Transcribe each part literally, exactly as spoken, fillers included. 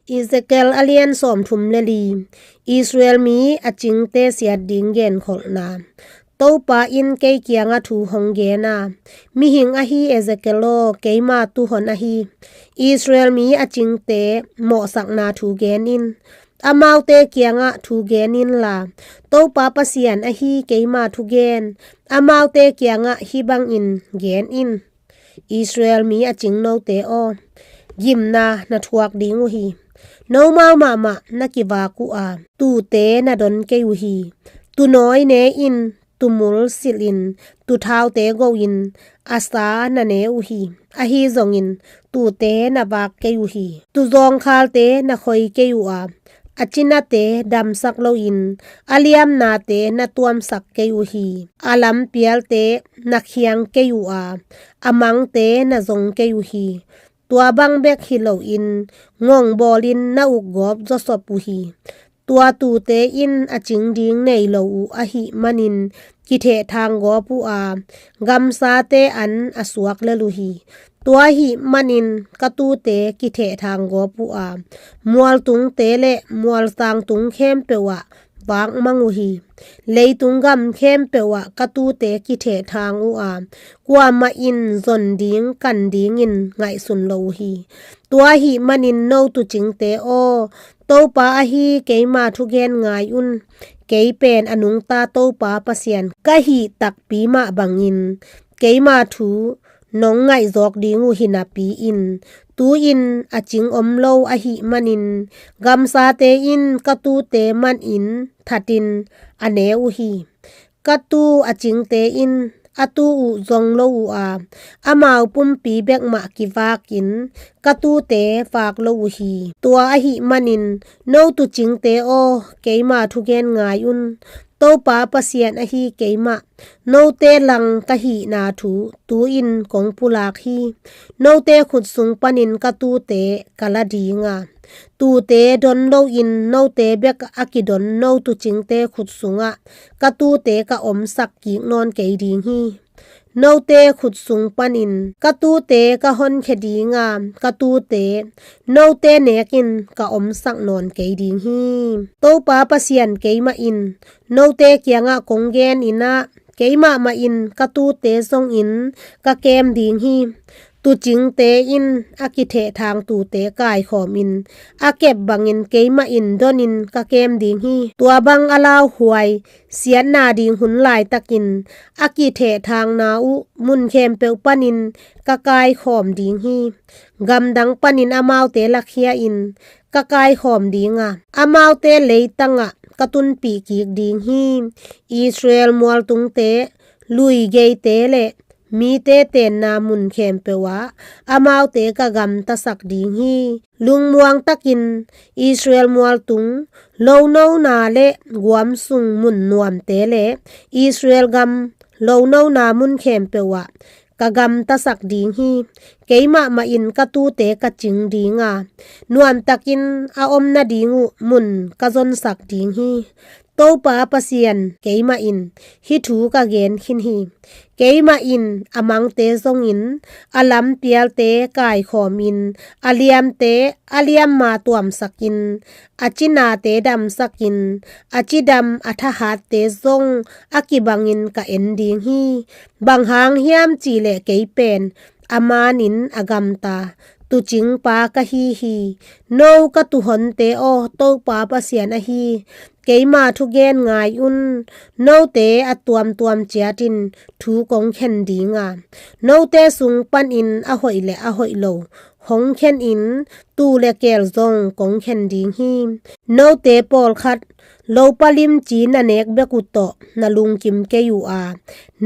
Ezekiel a lian sawmthum le li. Israel mi a cingte siat ding genkholhna. Topa in kei kiangah thu hong gen a, "Mihing ahi Ezekiel aw, keima tuuhon ahi Israel mi a cingte mawhsakna thu gen in. Amaute kiangah thu gen inla, Topa Pasian ahi keima thugen amaute kiangah hih bangin gen in. Israel mi a cing note aw, gimna na thuak ding uh hi. Nomau mahmah na kivak uh a, tuute na don kei uh hi. Tuunawi ne in, tuumul silh in, tuuthaute go in, a sa na ne uh hi. Ahi zongin tuute na vak kei uh hi. Tuuzawngkhalte na khoi kei uh a, a cinate damsak loin, a liamnate na tuamsak kei uh hi. A lampialte na khiang kei uh a, a mangte na zong kei uh hi. Tua bang bek hi loin, ngong bawlin na uk gawp zawsop uh hi. Tua tuute in a cing ding nei lo uh ahih manin kithehthang gawp uh a, gamsate an a suak lel uh hi. Tua ahih manin ka tuute kithehthang gawp uh a, mualtungte le mualsangtung khempeuh ah vak mang uh hi. Leitung gam khempeuh ah ka tuute kithehthang uh a, kuamah in zon ding kan dingin ngaihsun lo uh hi. Tua ahih manin no tuucingte aw, Topa ahi keima thugen ngai un. Kei pen a nungta Topa Pasian ka hih takpi mah bangin keima thu nong ngaihzawk ding uh hi napi-in, tu-in a cing om lo ahih manin, gamsate in ka tuute manin thatin a ne uh hi. Ka tuu a cingte in a tuu uh zong lo uh a, amau pumpi bek mah kivakin ka tuute vak lo uh hi. Tua ahih manin no tuucingte aw, keima thugen ngai un. Topa Pasian ahi keimah note lang ka hihna thu tu-in kong pulak hi. Note khut sung panin ka tuute ka la ding a, tuute don loin note bek a kidon no tuucingte khut sungah ka tuute ka omsak kik nawn kei ding hi. Note khut sung panin ka tuute ka honkhia ding a, ka tuute note nekin ka omsak nawn kei ding hi. Topa Pasian keimah in note kiangah kong genin ah, keimahmah in ka tuute zongin ka kem ding hi. Tuucingte in a kithehthang tuute kaikhawmin a kep bangin keimah in donin ka kem ding hi. Tua bang a lauhuai siatna ding hun laitakin a kithehthangna uh mun khempeuh panin ka kaikhawm ding hi. Gamdang panin amaute lakhia in ka kaikhawm ding a, amaute leitangah ka tunpih kik ding hi. Israel mualtungte, luigeite le mite tenna mun khempeuh ah amaute ka gamtasak ding hi. Lungmuang takin Israel mualtung, lonona le guam sung mun nuamte le Israel gam lonona mun khempeuh ah ka gamtasak ding hi. Keimahmah in ka tuute ka cing ding a, nuamtakin a om nading uh mun ka zonsak ding hi. Topa Pasian keimah in hih thu ka gen khin hi. Keimah in a mangte zongin, a lampialte kaikhawmin, a liamte a liamma tuamsakin, a cinate damsakin, a cidam a thahatte zong a kibangin ka en ding hi. Bang hang hiam cihleh kei pen a manin a gamta tuucingpa ka hi hi. No ka tuuhonte aw, Topa Pasian ahi keima thugen ngai un. Note a tuamtuam ciatin thu kong khen ding a, note sung panin a hoih le a hoih lo hong khenin, tuu le keel zong kong khen ding hi. Note pawlkhat lopa limci na nek bek uh tawh na lungkim kei uh a,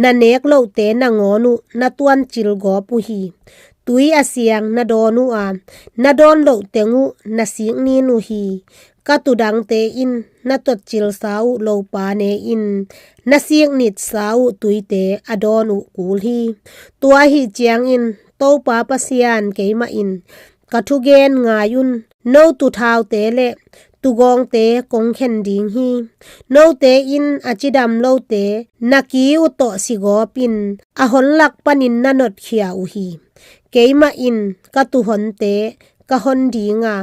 na nek lohte nangawn uh na tuancil gawp uh hi. Tui a siang na dawn uh a, na dawn loh teng uh na siknin uh hi. Ka tudangte in na totcilsa uh lopa ne in, na siknitsa uh tuite a dawn uh kul hi. Tua ahih ciangin Topa Pasian keimah in ka thugen ngai un. No tuthaute le tugawngte kong khen ding hi. Note in a cidam lote na ki uh tawh sigawpin a honlak panin na notkhia uh hi. Keimah in ka tuuhonte ka hon ding a,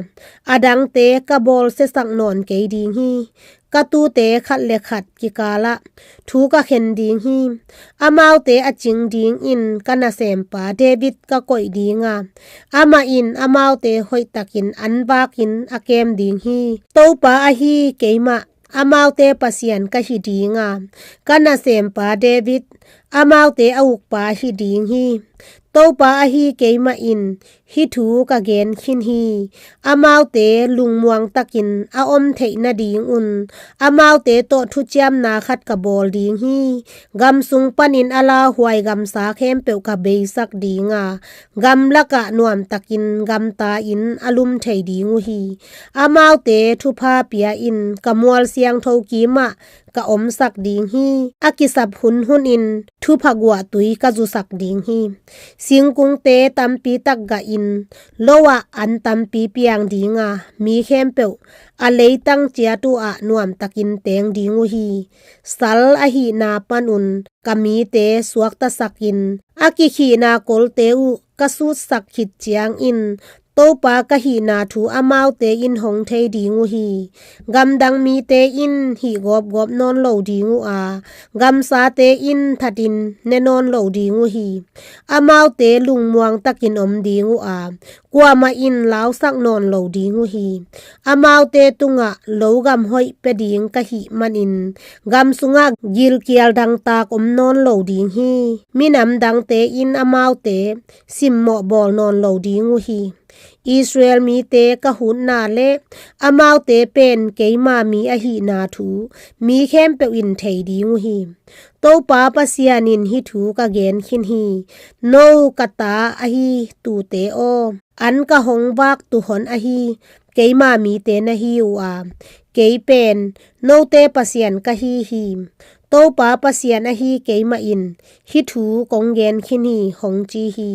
a dangte ka bawlsiasak nawn kei ding hi. Ka tuute khat le khat kikalah thu ka khen ding hi. Amaute a cing dingin ka nasempa David ka koih ding a, amah in amaute hoihtakin an vakin a kem ding hi. Topa ahi keimah amaute Pasian ka hi ding a, ka nasempa David amaute a ukpa hi ding hi. Topa ahi keimah in hih thu ka gen khin hi. Amaute lungmuang takin a om theih nadingun amaute tawh thuciamna khat ka bawl ding hi. Gam sung panin a lauhuai gamsa khempeuh ka beisak ding a, gamlakah nuamtakin gamta-in a lum thei ding uh hi. Amaute thupha pia-in ka mual siangtho kimah ka omsak ding hi. A kisap hunhunin thupha guahtui ka zusak ding hi. Singkungte tampi tak gahin lo ah an tampi piang ding a, mi khempeuh a leitang ciat uh ah nuamtakin teng ding uh hi. Sal ahihna panun ka mite suaktasakin a kikhihna kolte uh ka sutsak khit ciangin Topa ka hihna thu amaute in hong thei ding uh hi. Gamdang mite in hih gawpgawp nawn lo ding uh a, gamsate in thatin ne nawn lo ding uh hi. Amaute lungmuang takin om ding uh a, kuamah in lausak nawn lo ding uh hi. Amaute tungah lo gam hoih pia ding ka hih manin gam sungah gilkial dangtak om nawn lo ding hi. Minam dangte in amaute simmawh bawl nawn lo ding uh hi. Israel mite ka hutna le amaute pen keima mi ahihna thu mi khempeuh in thei ding uh hi. Topa Pasian in hih thu ka gen khin hi. No ka ta ahi tuute aw, an ka hong vak tuuhon ahi keima mite na hi uh a, kei pen note Pasian ka hi hi. Topa Pasian ahi keimah in hih thu kong gen khin hi, hong ci hi.